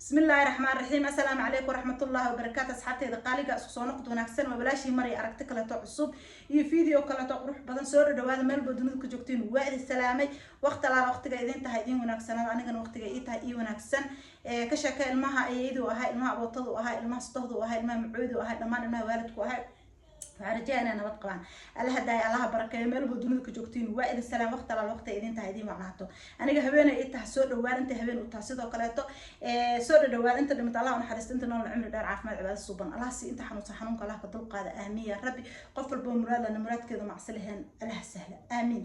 Bismillaahi raxmaan raxiim. Assalaamu calaykum waraxmatullaahi wabarakaatu. Asxaabteyda qaaliga, isku soo noqod wanaagsan. Waa walaashii maray, aragti kaleeto cusub iyo video kaleeto qurux badan. Soo dhadhawaada meel baa dunida ka joogtiin. Waa idin salaamay. Waqti alaala waqtiga idin tahay idin wanaagsanaada, anigana waqtiga ii tahay ii wanaagsan. Ka sheeka ilmaha ayeeydu ahaa, ilmaha abootadu ahaa, ilmaha stohdu ahaa, ilmaha macooydu ahaa, dhammaan ilmaha waalidku ahaa. Waxaan rajaya inay nabad qabaan. Allaha daaya, Allaha barakeeyo. Meel walba dunida ka joogtiin, waa idin salaam. Waqti alaal waqti idin tahay idin wacnaato. Aniga habeenay ii tahay. Soo dhawaan inta habeen u tahay, sidoo kaleeto soo dhadhawaad. Inta dhimata Allah unaxariisto, inta noolna cimri dheer, caafimaad, cibaado suuban Allah si. Inta xanuunsan xanuunka Allah ka dulqaada. Aamiin yaa Rabbi. Qof walba muraad lana, muraadkeeda macsi lahayn Allah sahla. Aamiin.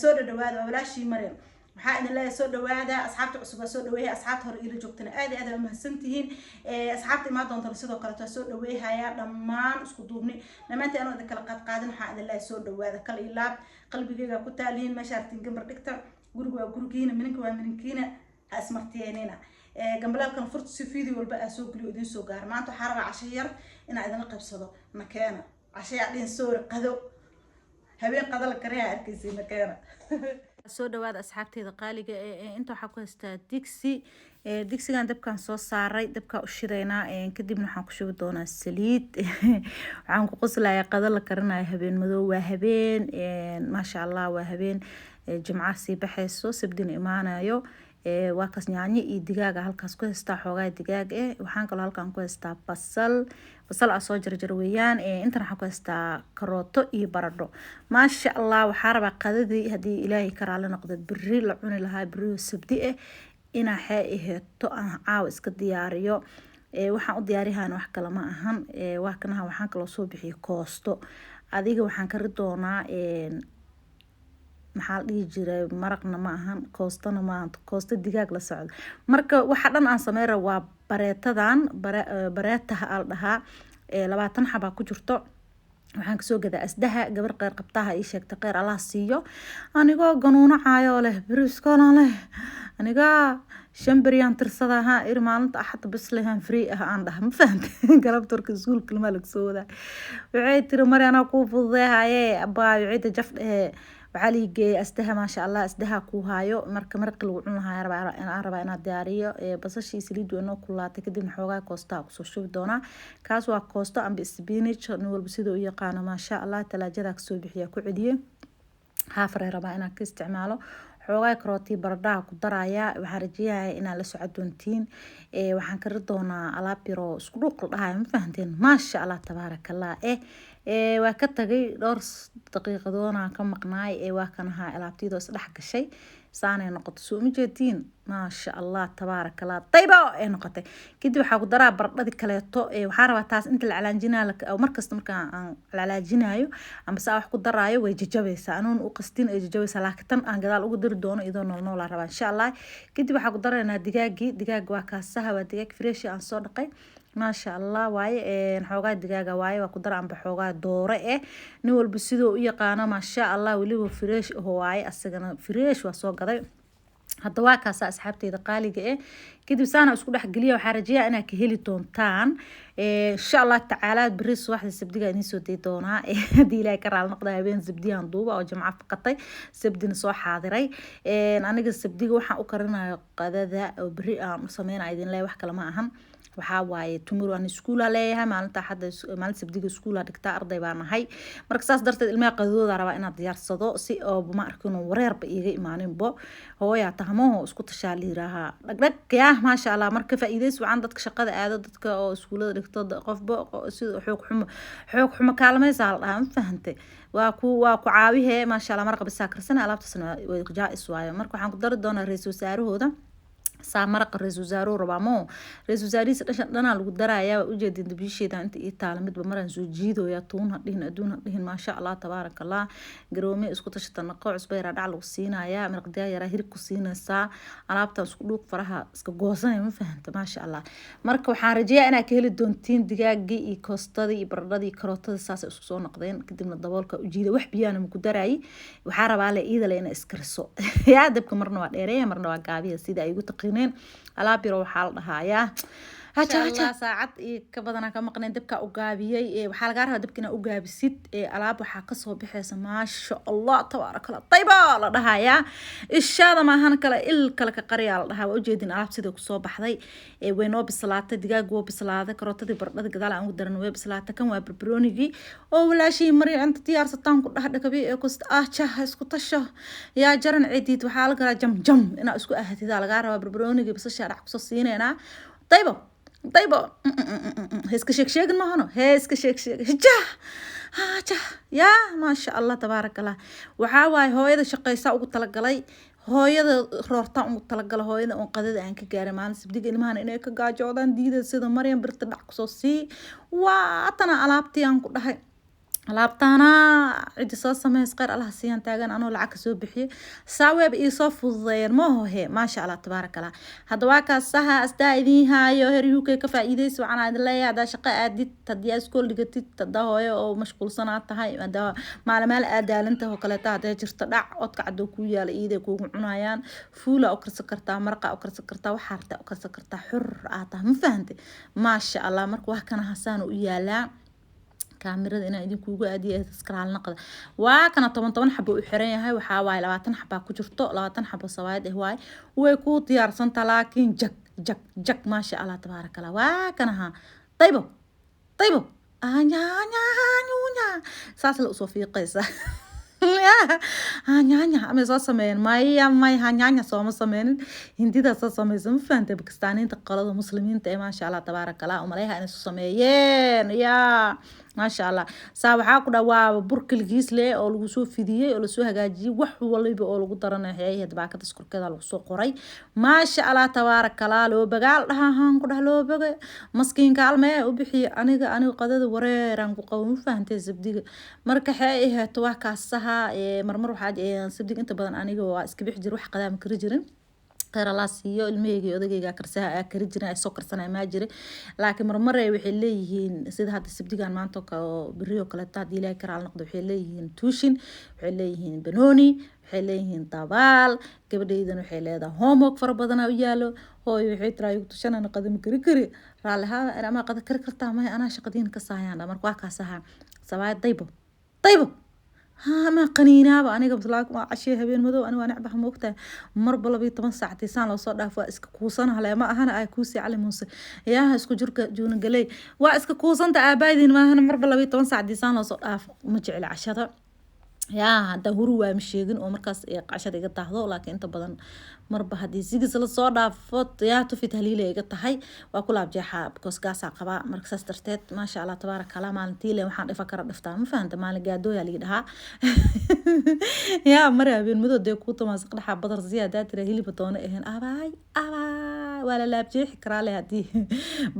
Soo dhadhawaada, waa walaashii Maryam. Waxaa idin leeyahay soo dhawaada. Asxaabta cusub waa soo dhaweeya, asxaabta hore iila joogtana aad iyo aad aa umahadsantihiin. Asxaabta imaan doontana sidoo kaleeto waa soo dhaweehaya. Dhammaan isku duubni dhammaantii anoo idin kala qaadqaadin, waxaa idin leeyahay soo dhawaada. Kal iyo laab qalbigeyga ku taalihiin. Meesha artiin gambar dhigta. Guriga waa gurigiina, mininka waa mininkiina, ha ismartiyeenina. Gambalaalkan furta si video walba aa soo geliyo idiin soo gaara. Maanta waxaa rabaa casho yar inaa idinla qaybsado. Nakeena cashayaa dhihin, soori, qado. Habeen qado la kariyaa arkaysi. Nakeena. Soo dhawaada asxaabteyda qaaliga. Inta waxaa ku haystaa digsi. Digsigan dabkaan soo saaray, dabkaa u shidaynaa. Kadibna waxaan ku shubi doonaa saliid. Waxaan ku qoslayaa qado la karinayo habeen madow. Waa habeen, maasha Allah, waa habeen Jimca sii baxayso, Sabdina imaanayo. Waa kaas, yaanyo iyo digaaga halkaas ku haystaa, xoogaa digaag eh. Waxaan kaloo halkan ku haystaa basal, basal aa soo jarjar weeyaan. Intan waxaan ku haystaa karooto iyo baradho, maasha Allah. Waxaa rabaa qadadii, haddii Ilaahay ka raali noqdo, beri la cuni lahaa, beriyo Sabdi ah, inaa xee aheeto aan caawa iska diyaariyo. Waxaan u diyaariyahan wax kale ma ahan. Waa kanaha. Waxaan kaloo soo bixiyay koosto. Adiga waxaan kari doonaa, maxaa la dhihi jiray, maraqna ma ahan, koostana ma ahan, koosto digaag la socdo. Marka waxa dhan aan sameyn rabo waa bareetadan, bareetaha aa la dhahaa, 20 xabaa ku jirto. Waxaan kasoo gadaa Asdaha. Gabar qeyr qabtaha ii sheegtay, kheyr Allah siiyo. Anigoo ganuunacayo leh beriskolan leh, anigaa 5 beriyaan tirsada ha iri, maalinta Axadda bes lehan free ah aan dhaha, ma fahantay? Galabta warka iskuulka ilmaha laga soo wadaa, waxay tiri: "Mari, anaa kuu fududeehaye abaayo." Ciida jaf dhehe. Waxaa lii geeyay Asdaha, maasha Allah. Asdaha kuu haayo. Marka maraqi lagu cun lahaa aan rabaa inaan diyaariyo. Basashii saliid waa inoo kulaatay. Kadibna xoogaa koostaa kusoo shubi doonaa. Kaas waa koosto amba spinach, nin walba siduu u yaqaano, maasha Allah. Talaajada kasoo bixiyaa, ku celiyey, haafare rabaa inaan ka isticmaalo. Xoogaa karootii baradhaha ku darayaa. Waxaan rajeeyahay inaad la socod doontiin. Waxaan kari doonaa alaab yaroo isku dhuuq la dhahayo, ma fahanteen? Maasha Allah, tabaaraka Allah. Waa ka tagay, dhowr daqiiqadoona ka maqnaay. Waa kan ahaa alaabtiyadoo isdhex gashay, saanay noqotay. Soo uma jeediin? Maasha Allah, tabaaraka Allah, daybo ay noqotay. Kadib waxaa ku daraa baradhadii kaleeto. Waxaa rabaa taas inta la calaanjinayo. Markasta marka aan calaajinayo ama saa wax ku daraayo, way jajabaysaa, anoon u qastin ay jajabaysaa, laakiin tan aan gadaal ugu dari doono iyadoo nool noolaa rabaa, insha Allah. Kadib waxaa ku daraynaa digaagii. Digaag waa kaasaha, waa digaag fresh aan soo dhaqay, maasha Allah waaye. Xoogaa digaaga waaye, waa ku dara, amba xoogaa doore eh, nin walba sidoo u yaqaano, maasha Allah. Weliba fresh aho waaye, asagana fresh waa soo gaday hadda. Waa kaasa, asxaabteyda qaaliga eh. Kadib saana isku dhex geliya. Waxaa rajeeyaa inaad ka heli doontaan, insha Allah tacaala. Beri subaxda Sabdiga idiin soo day doonaa, haddii Ilaahay ka raali noqda. Habeen Sabdiyaan duuba oo Jimco fakatay, Sabdina soo xaadiray. Aniga Sabdiga waxaan u karinayo qadada oo beri aan u sameynaya idin leeyahay wax kale ma ahan. Waxaa waaye tomorrow aan iskuula leeyahay, maalinta Axadda, maalinta Sabdiga iskuula dhigtaa, arday baa nahay. Marka saas darteed ilmaha qadadooda rabaa inaad diyaarsado, si oo ma arkin wareerba iiga imaaninbo. Hooyaa tahmaho isku tashaa la yiraahaa, dhagdhag yaa, maasha Allah. Marka faa'iidays wacan dadka shaqada aado, dadka oo iskuulada dhigto, qofba sida xoog xumo, xoog xumo kaalmaysaa la dhahaa, ma fahantay? Waa ku caawihe, maasha Allah. Maraqa bisaa karsana, alaabtaasna way jaa-is waayo. Marka waxaan ku dari doonaa ra-iisul wasaarahooda saa maraqa. Ra-isul wasaaruhu rabaa moo, ra-isul wasaarihiisa dhashan dhanaa lagu darayaa. Waa ujeedin dabisheeda inta ii taala, midba maraan soo jiidoya. Tuun ha dhihin, adduun ha dhihin, maasha Allah, tabaaraka Allah. Garoome isku tashata naqo, cusbo yaraa dhac lagu siinayaa, maraqdiyaa yaraa hirib ku siinaysaa. Alaabtan isku dhuuq, faraha iska goosanaya, ma fahanta? Maasha Allah. Marka waxaan rajeeyaa inaad ka heli doontiin. Digaagii iyo koostadii iyo baradhadii iyo karootadii saasay isku soo noqdeen. Kadibna daboolka u jiida, wax biyaana maku daraayay. Waxaa rabaa le iidale inay iskariso. Yaa dabka marna waa dheereeya, marna waa gaabiya, sida ay igu taqiineen. Alaab yaro waxaa la dhahayaa Haja haja saacad iyo ka badanaa ka maqneen, dabka u gaabiyey. Waxaa lagaa rabaa dabka inaa u gaabisid. Alaab waxaa kasoo bixaysa, maasha Allah, tabaaraka Allah, tayba la dhahayaa, ishaada maahan kale il kale ka qariyaa la dhahaa. Waa ujeedin alaab sida kusoo baxday. Way noo bislaatay, digaagu waa bislaaday, karootadii, baradhadii gadaal aan ugu daran way bislaatay. Kan waa barbaroonigii oo walaashii Maryam inta diyaarsataan ku dhah dhakabi ee kusta ah jaha isku tasho yaa jaran cidiid. Waxaa la galaa jam jam inaa isku ahatidaa lagaa rabaa. Barbaroonigii basasha dhac kusoo siineynaa. Daybo daybo, heeska sheeg sheegin maahano, heeska sheeg sheeg, jah jah yaa, maasha Allah, tabaaraka Allah. Waxaa waaye hooyada shaqeysaa ugu talagalay, hooyada roortaan ugu talagalay, hooyada oon qadada aan ka gaarin maalin Sabdiga, ilmahana inay ka gaajoodaan diida, sida Maryam birta dhac kusoo sii. Waatana alaabtii aan ku dhahay, alaabtaana cidi soo sameys, kheyr Allah siiyaan taagan, anoo lacag kasoo bixiyey saaweeb ii soo fududeeyeen maahohe. Maasha Allah, tabaaraka Allah. Hadda waa kaas saha astaa idiin haayo. Heer UK ka faa'iideysi waxaan idin leeyahay. Haddaa shaqo aadid, haddii aad iskool dhigatid, haddaa hooyo oo mashquulsanaa tahay, haddaa maalmaal aad daalantahay oo kaleeta, hadday jirto dhac oodka cadoo kuu yaala, iiday kuugu cunayaan. Fuula u karsan kartaa, maraqa u karsan kartaa, waxaa rabtaa u karsan kartaa, xur aa tahay, ma fahantay? Maasha Allah. Marka wax kana hasaan u yaalaa, kaamirada inaan idinkugu aadiyo iskaraal naqda. Waa kana 10 10 xabo u xiran yahay. Waxaa waaye 20 xabaa ku jirto, 20 xabo sawaayad ah waaye, way kuu diyaarsantaa, laakiin jag jag jag, maasha Allah, tabaaraka Allah. Waa kanaha daybo daybo anyanyanyunya, saas la usoo fiiqaysa. Hanyanya amay soo sameeyeen? Maya, may, hanyanya sooma sameynin, hindidaa soo sameysa, ma fahantay? Bakistaaniinta, qolada muslimiinta ee, maasha Allah, tabaaraka Allah, umaleyaha inay soo sameeyeen. Yaa maasha Allah, saa waxaa ku dhawaa bur keligiis leh oo lagu soo fidiyey oo lasoo hagaajiyey, wax waliba oo lagu darana waxay ahayd baakada iskorkeeda lagu soo qoray. Maasha Allah, tabaaraka Allah. Loo bagaal dhahaan ku dhah, loo baga maskiinka almee u bixiye. Aniga qadada wareeraan ku qabo, ma fahantay? Sabdiga marka waxay ahayd waa kaasaha. Marmar waxaa Sabdiga inta badan aniga waa iska bixi jir, wax qadaa ma kari jirin. Kheyr Allah siiyo, ilmaheyga iyo odagayga karsaha aa kari jirin, ay soo karsanaya maa jira. Laakiin marmare waxay leeyihiin, sida hadda Sabdigan maanta oo beri oo kaleeto, haddii Ilaahay karaal noqdo, waxay leeyihiin tuushin, waxay leeyihiin banooni, waxay leeyihiin dabaal. Gabadhaydana waxay leedahay homework fara badanaa u yaalo. Hooyo, waxay tiraa, igu tushanana qada ma kari kari, raalli haa ama qada kari kartaa? Maya, anaa shaqadiin ka saayaan. Marka waa kaas ahaa sawaayad daybo daybo haa ma qaniinaaba aniga waa cashee habeen madow. Aniga waa necbaha, moogtahay, marba 12 saac tiisaan loo soo dhaafo waa iska kuusana le. Ma ahana ay kuusi Cali Muuse yaaha isku jirka juuna galey, waa iska kuusanta aabaadiin maahana. Marba 12 saac tiisaan loo soo dhaafo ma jecli cashada. Yaa haddaa huru waa ma sheegin oo markaas cashada iga daahdo, laakiin inta badan marba haddii sigis lasoo dhaafo, yaa tufi tahliila iga tahay, waa ku laab jeexaa, because gaasaa qabaa. Marka saas darteed, maasha Allah, tabaaraka Allah, maalintii le waxaan dhifa kara dhiftaa, ma fahanta? Maalin gaadooyaa ligi dhahaa yaa mari habeen madow dee kuu tamaasaq dhaxaa badar si hadaa tira hiliba doona ahayn, abaay abaay, waa la laabjeexi karaa le. Haddii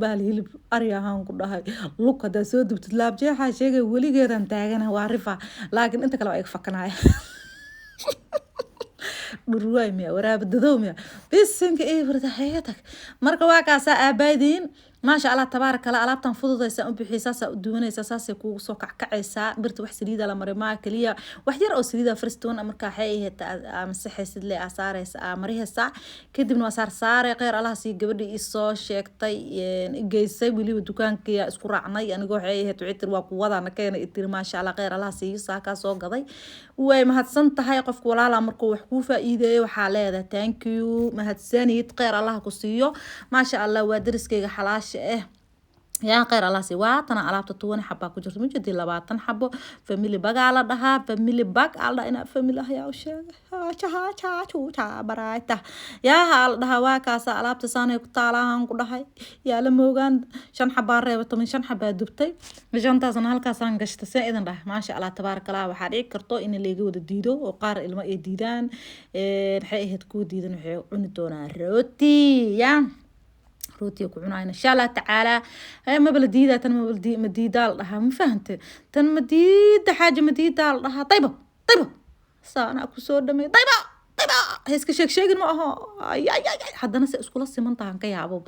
bahal hilib ari ahaan ku dhahay lug haddaa soo dubtid, laabjeexaa sheegay weligeedan taagana waa rifa, laakiin inta kale waa iga fakanaya. Dhurwaay miya, waraabadadow miya, bisinka iyo barda tag. Marka waa kaasaa aabaadiin, maasha Allah, tabaaraka Allah. Alaabtan fududaysa u bixiyay, saasaa u duwanaysaa, saasay kugu soo kackacaysaa. Birta wax saliida la maray maa, kaliya wax yar oo saliida firstone. Marka waxay ahayd masaxaysid le, aa saaraysa, aa marihaysaa, kadibna waa saar saare. Kheyr Allah sii gabadhii ii soo sheegtay, geysay weliba dukaankiya isku raacnay. Aniga waxay ahayd, waxay tiri waa kuwadana keena, tiri maasha Allah, kheyr Allah siiyo, saakaa soo gaday, way mahadsan tahay. Qofka walaala markuu wax kuu faa'iideeyo waxaa leedahay thank you, mahadsanid, kheyr Allah ku siiyo. Maasha Allah, waa dariskayga xalaasha ah. Yaa kheyr Allah sii. Waatana alaabta 10 xabaa ku jirto, mujadi 20 xabo family bagaa la dhahaa, family bag aa la dhahaa, inaa family ah yaa u sheegay baraayta yaaha la dhahaa. Waa kaasa alaabta saanay ku taalahan ku dhahay, yaa la moogaan. Shan xabaa reeba, 15 xabaa dubtay, shantaasna halkaasaan gashta. See idin dhahay? Maasha Allah, tabaaraka Allah. Waxaa dhici karto in layga wada diido oo qaar ilmo ay diidaan. Waxay ahayd kuwa diidan waxay cuni doonaa rooti, yaa rootiga ku cunayna, insha Allah tacaala. Maba la diidaa tan, maba ma diidaa la dhahaa, ma fahante? Tan ma diida, xaaja ma diidaa la dhahaa. Daybo daybo saanaa kusoo dhamay, daybo daybo. Iska sheeg sheegin ma aho. Haddana se iskula siman tahan ka yaabo.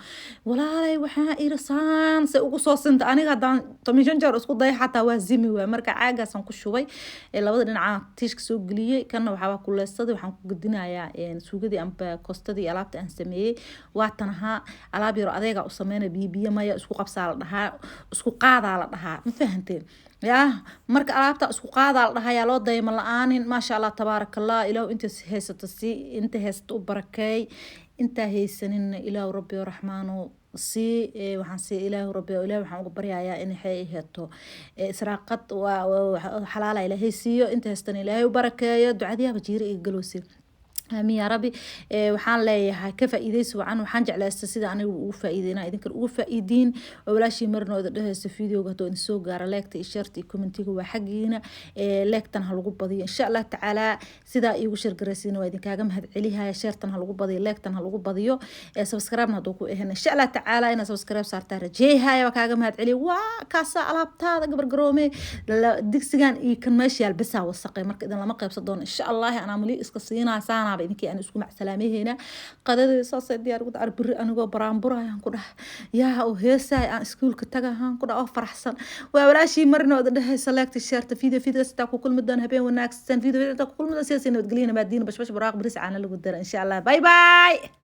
Walaalay, waxaa iri saan se ugu soo sinta. Aniga haddaan 15 jeer isku day xataa waa zimi waay. Marka caagaasaan ku shubay, labada dhinacaa tiishka soo geliyey. Kanna waxaabaa kuleysaday, waxaan ku gedinayaa suugadii amba koostadii alaabta aan sameeyey. Waatan ahaa alaab yaro adeegaa u sameynaya. Biyo biyo maya, isku qabsaa la dhahaa, isku qaadaa la dhahaa, ma fahanteen? Yaa, marka alaabta isku qaadaa la dhahaa, yaa loo dayma la-aanin. Maasha Allah, tabaaraka Allah. Ilaahu inta haysato si inta haysato u barakeey, intaa haysaninna Ilaahu Rabbi Raxmaano sii. Waxaan sii Ilaahu Rabbi, Ilaah waxaan uga baryayaa in waxay heeto israaqad waa xalaala Ilaahay siiyo, inta haystana Ilaahay u barakeeyo. Ducadiyaaba jiira iga galowsi. Aamiin yaa Rabbi. Waxaan leeyahay ka faa'iidaysi wacan. Waxaan jeclaysta sida anigu ugu faa'iideyna idinkan ugu faa'iidiin oo walaashii marna idin dhehayso. Videoga hadduu idin soo gaaro, like-ta iyo share-ta iyo comment-iga waa xaggiina. Like-tan ha lagu badiyo, insha Allah tacaala. Sidaa iigu share garaysiina waa idinkaaga mahad celihaya. Share-tan ha lagu badiyo, like-tan ha lagu badiyo, subscribe-na hadduu ku ahayn, insha Allah tacaala inaad subscribe saartaa rajeehaya. Waa kaaga mahad celiya. Waa kaasaa alaabtaada gabar garoome. Digsigan iyo kan meesha yaal bisaa wasaqay. Marka idin lama qaybsan doono, insha Allah. Anaa mali iska siinaa saanaaba idinkii aan isku macsalaameheyna. Qadadii saasay diyaar ugu dar. Beri anigoo baraanburayaan ku dhahay, yaa oo heesaay aan iskuulka tagahaan ku dhaha oo faraxsan. Waa walaashii marna oda dhehaysa like-ta, share-ta, video sitaa ku kulmi doona. Habeen wanaagsan. Video intaa ku kulmi doona, sidaas nabadgelyana maadiina, bashbash, buraaq, baris, caana lagu dara, insha Allah. Bye bye.